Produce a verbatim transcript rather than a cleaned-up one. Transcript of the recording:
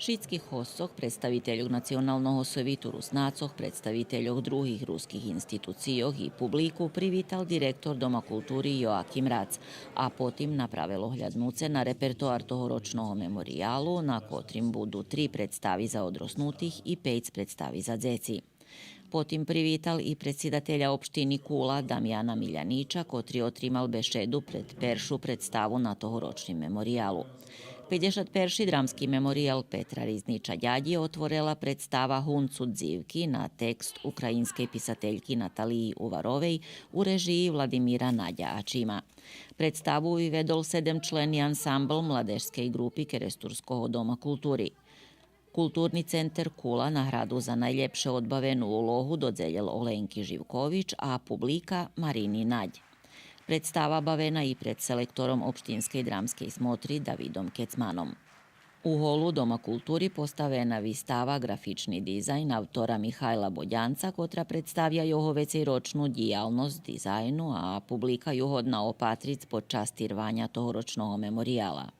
Шицких госцох, представительох Националного совиту Руснацох, представительох других руских институцийох и публику привитал директор Дома култури Йоаким Рац, а потим направел огляднуце на репертоар тогорочного мемориялу, на котрим буду три представи за одроснутих и пейц представи за дзеци. Потим привитал и предсидателя општини Кула Дамяна Милянича, котри отримал бешеду пред першу представу на тогорочним мемориялу. Пейдзешат перши драмски мемориял Петра Ризнича Дядї отворела представа Гунцу дзивки на текст українскей писательки Наталиї Уваровей у режиї Владимира Надя Ачима. Представу виведол седемчлени ансамбл Младежскей ґрупи Керестурского дома култури. Културни центер Кула награду за найлєпше одбавену улогу додзелєл Оленки Живкович, а публика Марини Надь. Представа бавена и пред селектором Општинскей драмскей смотри Давидом Кецманом. У голу Дома култури поставена вистава Ґрафични дизайн автора Михайла Бодянца, котра представя його вецейрочну дїялносц дизайну, а публика ю годна опатриц под час тирваня тогорочного меморияла.